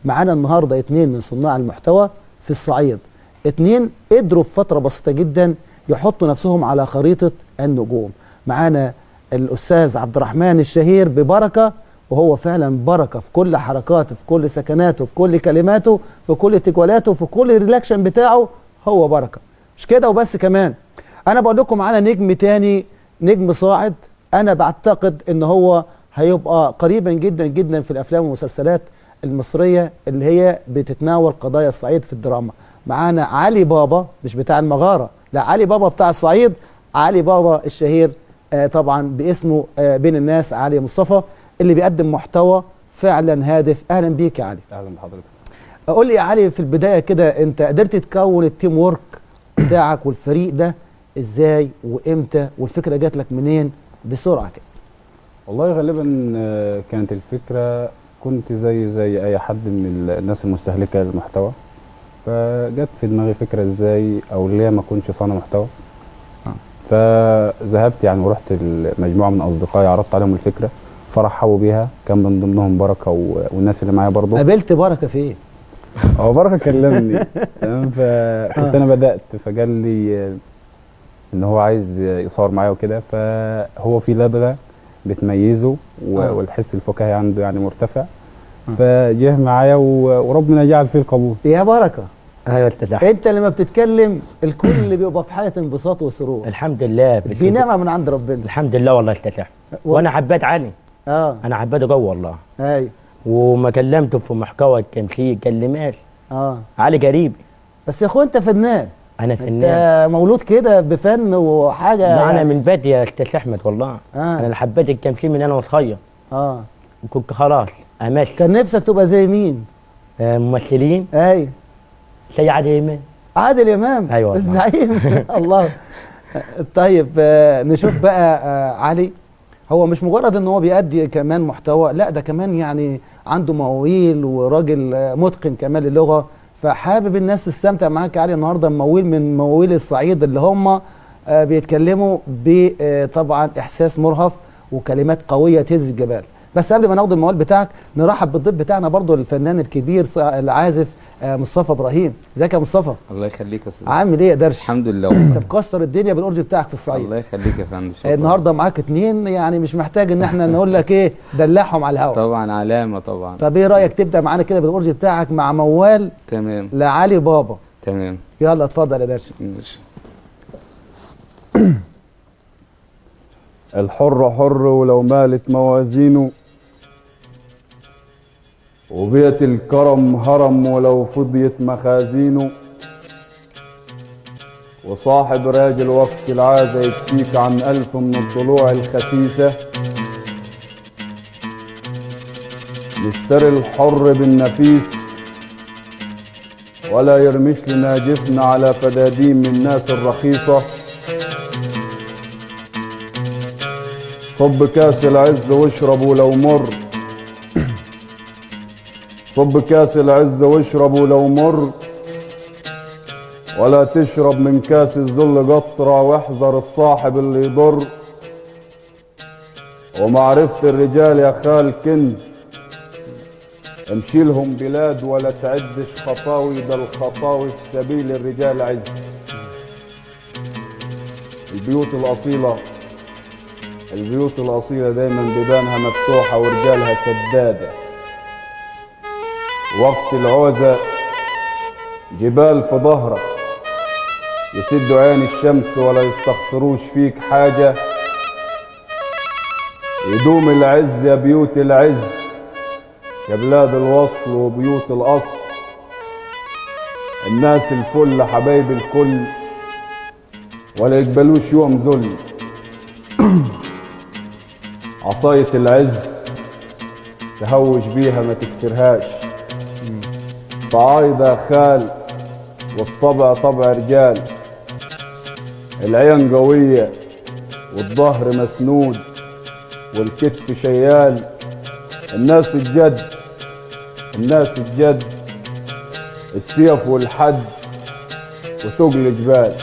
معانا النهارده 2 من صناع المحتوى في الصعيد، 2 قدروا في فترة بسيطة جدا يحطوا نفسهم على خريطة النجوم. معانا الاستاذ عبد الرحمن الشهير ببركة، وهو فعلا بركة في كل حركاته، في كل سكناته، في كل كلماته، في كل تجوالاته، في كل reaction بتاعه، هو بركة. مش كده وبس، كمان انا بقول لكم معانا نجم تاني، نجم صاعد، انا بعتقد ان هو هيبقى قريبا جدا جدا في الافلام والمسلسلات المصرية اللي هي بتتناول قضايا الصعيد في الدراما. معانا علي بابا، مش بتاع المغارة، لا، علي بابا بتاع الصعيد، علي بابا الشهير طبعا باسمه بين الناس علي مصطفى، اللي بيقدم محتوى فعلا هادف. اهلا بيك يا علي. اهلا بحضرتك. قول لي يا علي في البداية كده، انت قدرت تكون ال team work بتاعك والفريق ده ازاي وامتى، والفكرة جات لك منين بسرعة كده؟ والله غالبا كانت الفكرة كنت زي اي حد من الناس المستهلكه للمحتوى، فجت في دماغي فكرة ازاي او ليه ما اكونش صانع محتوى. فذهبت يعني ورحت لمجموعة من اصدقائي، عرضت عليهم الفكرة فرحبوا بيها، كان من ضمنهم بركة والناس اللي معايا برضه. قابلت بركة فين؟ هو بركة كلمني تمام، فكنت انا بدات، فقال لي ان هو عايز يصور معايا وكده، فهو في لدغه بتميزه والحس الفكاهي عنده يعني مرتفع، فجه معايا وربنا جعل فيه القبول. يا بركة. ايوه انت لما بتتكلم الكل بيبقى في حاله انبساط وسرور. الحمد لله، دي نعمه من عند ربنا. الحمد لله والله استتح وانا حبيت علي. انا حبيته جوه والله. ايوه. وما كلمته في محتوى التمثيل قال لي ماشي. علي قريب. بس يا اخويا انت فنان. انا فنان. انت مولود كده بفن وحاجه. لا انا من بدري يا استاذ احمد والله. انا حبيت التمثيل من انا وصغير. كنت خلاص امثل. كان نفسك تبقى زي مين؟ ممثلين. ايوه. زي عادل امام. عادل امام. ايوه الزعيم. الله. طيب نشوف بقى علي، هو مش مجرد ان هو بيأدي كمان محتوى، لا ده كمان يعني عنده مواويل وراجل متقن كمان للغة، فحابب الناس تستمتع معاك يا علي النهارده مواويل من مواويل الصعيد اللي هم بيتكلموا بطبعا احساس مرهف وكلمات قوية تهز الجبال. بس قبل ما ناخد الموال بتاعك نرحب بالضيف بتاعنا برضو الفنان الكبير العازف مصطفى ابراهيم. ازيك يا مصطفى؟ الله يخليك يا استاذ. عامل ايه يا درش؟ الحمد لله والله. انت مكسر الدنيا بالاورج بتاعك في الصعيد. الله يخليك يا فندم. شكرا. النهارده معاك 2، يعني مش محتاج ان احنا نقول لك ايه، دلعهم على الهوا. طبعا علامة طبعا. طب ايه رايك تبدا معانا كده بالاورج بتاعك مع موال؟ تمام. لعلي بابا. تمام. يلا اتفضل يا درش. ماشي. الحر حر ولو مالت موازينه، وبيت الكرم هرم ولو فضيت مخازينه، وصاحب راجل وقت العازة يكفيك عن 1000 من الضلوع الخسيسة. نشتري الحر بالنفيس ولا يرمش لنا جفن على فدادين من الناس الرخيصة. صب كاس العز واشربوا لو مر، صب كاس العز واشربوا لو مر، ولا تشرب من كاس الذل قطرة، واحذر الصاحب اللي يضر. ومعرفة الرجال يا خال كنز، امشي لهم بلاد ولا تعدش خطاوي، ده الخطاوي في سبيل الرجال عز. البيوت الأصيلة، البيوت الأصيلة دايما بيبانها مفتوحة ورجالها سدادة. وقت العوزة جبال في ظهرك يسدوا عين الشمس ولا يستخسروش فيك حاجة. يدوم العز يا بيوت العز، يا بلاد الوصل وبيوت الأصل. الناس الفل حبايب الكل ولا يقبلوش يوم ذل. عصاية العز تهوش بيها ما تكسرهاش. صعايدة خال والطبع طبع رجال. العين قوية والظهر مسنود والكتف شيال. الناس الجد، الناس الجد، السيف والحد وتقل جبال.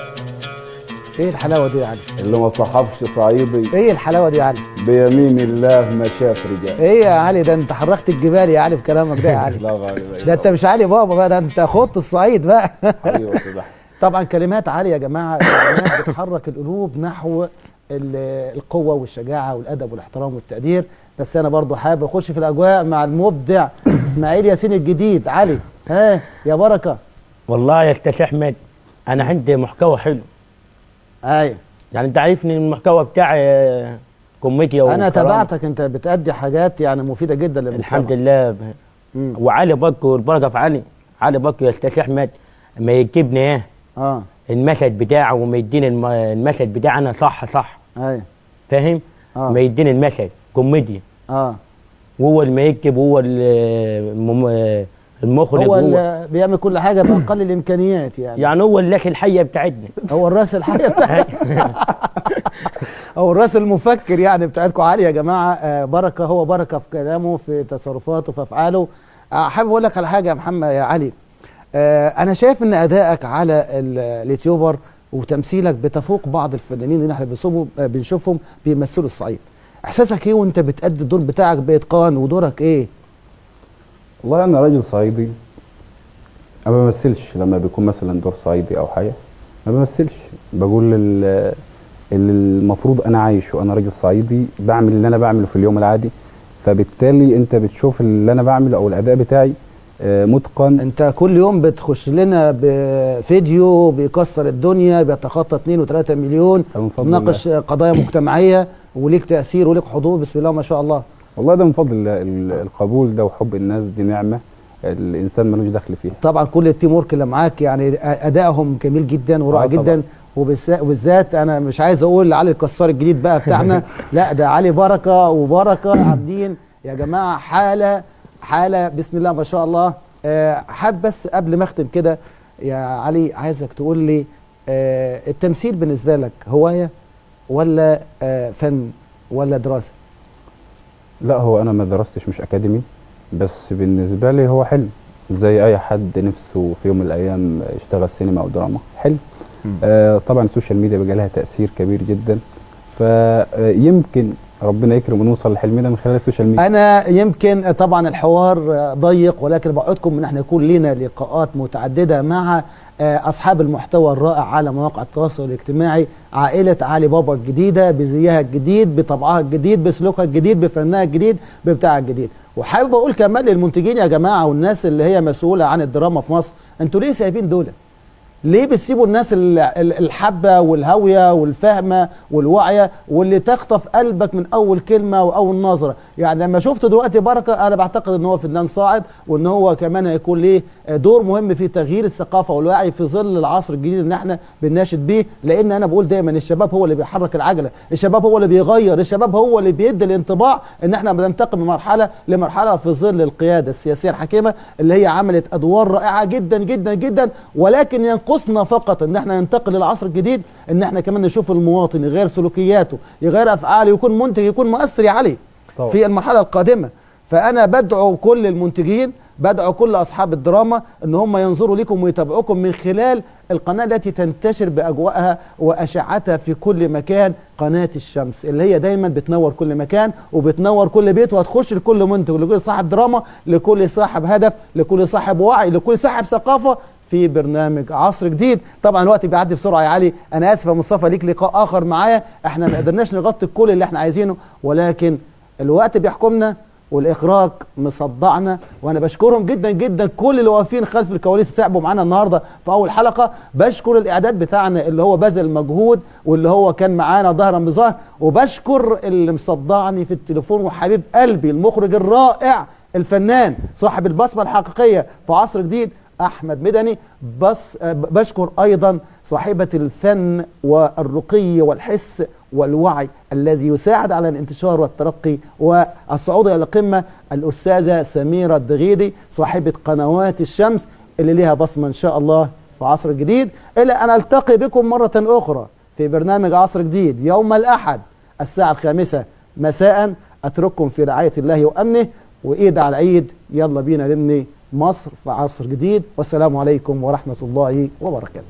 ايه الحلاوة دي يا علي؟ اللي ما صاحبش صعيدي. ايه الحلاوة دي يا علي؟ بيمين الله ما شاف رجال. ايه يا علي، ده انت حركت الجبال يا علي بكلامك ده يا علي. لا غالي، ده انت مش علي بابا بقى، ده انت خط الصعيد بقى. ايوه. طبعا كلمات علي يا جماعة، كلمات بتحرك القلوب نحو القوة والشجاعة والادب والاحترام والتقدير. بس انا برضو حابب اخش في الاجواء مع المبدع اسماعيل ياسين الجديد. علي، ها يا بركة. والله يا استاذ احمد انا عندي محتوى حلو. ايوه، يعني انت عارفني المحتوى بتاعي كوميديا، انا تابعتك، انت بتأدي حاجات يعني مفيدة جدا للمجتمع. الحمد لله. وعلي بركة، والبركة في علي. علي بركة يا استاذ احمد ما يجيبني ايه المشهد بتاعه، وما يديني المشهد بتاعنا صح صح. ايوه فاهم؟ ما يديني المشهد كوميديا. وهو اللي ما يكتب، وهو المخرج، هو اللي بيعمل كل حاجة باقل الامكانيات يعني. يعني هو الراس الحية بتاعتنا. هو الراس الحية بتاعتنا. هو الراس المفكر يعني بتاعتكم. علي يا جماعة بركة، هو بركة في كلامه، في تصرفاته، في افعاله. حابب اقول لك على حاجة يا محمد يا علي. انا شايف ان ادائك على اليوتيوبر وتمثيلك بتفوق بعض الفنانين اللي احنا بنشوفهم بيمثلوا الصعيد. احساسك ايه وانت بتأدي الدور بتاعك باتقان، ودورك ايه؟ والله انا راجل صعيدي، انا ما بمثلش. لما بيكون مثلا دور صعيدي او حاجة ما بمثلش، بقول اللي المفروض انا عايشه. انا راجل صعيدي بعمل اللي انا بعمله في اليوم العادي، فبالتالي انت بتشوف اللي انا بعمله او الاداء بتاعي متقن. انت كل يوم بتخش لنا بفيديو بيكسر الدنيا، بيتخطى 2 و3 مليون، تناقش قضايا مجتمعية، وليك تاثير وليك حضور، بسم الله ما شاء الله. والله ده من فضل الله، القبول ده وحب الناس دي نعمه الانسان ملوش دخل فيها. طبعا كل ال team work اللي معاك يعني ادائهم جميل جدا ورائع جدا، وبالذات انا مش عايز اقول علي الكسار الجديد بقى بتاعنا، لا ده علي بركة وبركة عاملين يا جماعة حاله حاله بسم الله ما شاء الله. حاب بس قبل ما اختم كده يا علي، عايزك تقول لي التمثيل بالنسبة لك هواية ولا فن ولا دراسة؟ لا، هو انا ما درستش، مش اكاديمي، بس بالنسبة لي هو حلم زي اي حد نفسه في يوم من الايام يشتغل سينما او دراما. حلم. طبعا ال social media بقى لها تاثير كبير جدا، فيمكن ربنا يكرم ونوصل لحلمنا من خلال ال social media. انا يمكن طبعا الحوار ضيق، ولكن بوعدكم ان احنا يكون لنا لقاءات متعددة مع اصحاب المحتوى الرائع على مواقع التواصل الاجتماعي، عائلة علي بابا الجديدة بزيها الجديد، بطبعها الجديد، بسلوكها الجديد، بفنها الجديد، ببتاعها الجديد. وحابب اقول كمان للمنتجين يا جماعة والناس اللي هي مسؤولة عن الدراما في مصر، انتوا ليه سايبين دول؟ ليه بتسيبوا الناس الحبة والهاويه والفهمه والواعيه واللي تخطف قلبك من اول كلمة واول نظره؟ يعني لما شفت دلوقتي بركة، انا بعتقد ان هو فنان صاعد، وان هو كمان هيكون ليه دور مهم في تغيير الثقافة والوعي في ظل العصر الجديد اللي احنا بنناشد بيه. لان انا بقول دايما الشباب هو اللي بيحرك العجلة، الشباب هو اللي بيغير، الشباب هو اللي بيدي الانطباع ان احنا بننتقل من مرحلة لمرحلة في ظل القيادة السياسية الحكيمة اللي هي عملت ادوار رائعة جدا جدا جدا. ولكن ينقصنا فقط ان احنا ننتقل للعصر الجديد، ان احنا كمان نشوف المواطن يغير سلوكياته، يغير افعاله، يكون منتج، يكون مؤثر يا علي في المرحلة القادمة. فانا بدعو كل المنتجين، بدعو كل اصحاب الدراما ان هم ينظروا لكم ويتابعوكم من خلال القناة التي تنتشر باجواءها واشعتها في كل مكان، قناة الشمس اللي هي دايما بتنور كل مكان وبتنور كل بيت، وهتخش لكل منتج، لكل صاحب دراما، لكل صاحب هدف، لكل صاحب وعي، لكل صاحب ثقافة في برنامج عصر جديد. طبعا الوقت بيعدي بسرعة يا علي، انا اسف يا مصطفى، ليك لقاء اخر معايا، احنا ما قدرناش نغطي كل اللي احنا عايزينه، ولكن الوقت بيحكمنا والاخراج مصدعنا، وانا بشكرهم جدا جدا كل اللي واقفين خلف الكواليس تعبوا معانا النهارده في اول حلقة. بشكر الاعداد بتاعنا اللي هو بذل مجهود واللي هو كان معانا ظهرا بظهر، وبشكر اللي مصدعني في التليفون وحبيب قلبي المخرج الرائع الفنان صاحب البصمة الحقيقية في عصر جديد احمد مدني. بس بشكر ايضا صاحبه الفن والرقي والحس والوعي الذي يساعد على الانتشار والترقي والصعود الى القمه، الاستاذة سميرة الدغيدي صاحبه قنوات الشمس اللي ليها بصمة ان شاء الله في عصر جديد. الى ان التقي بكم مرة اخرى في برنامج عصر جديد يوم الاحد الساعة 5 مساء، اترككم في رعاية الله وامنه، وايد على ايد يلا بينا نبني مصر في عصر جديد. والسلام عليكم ورحمة الله وبركاته.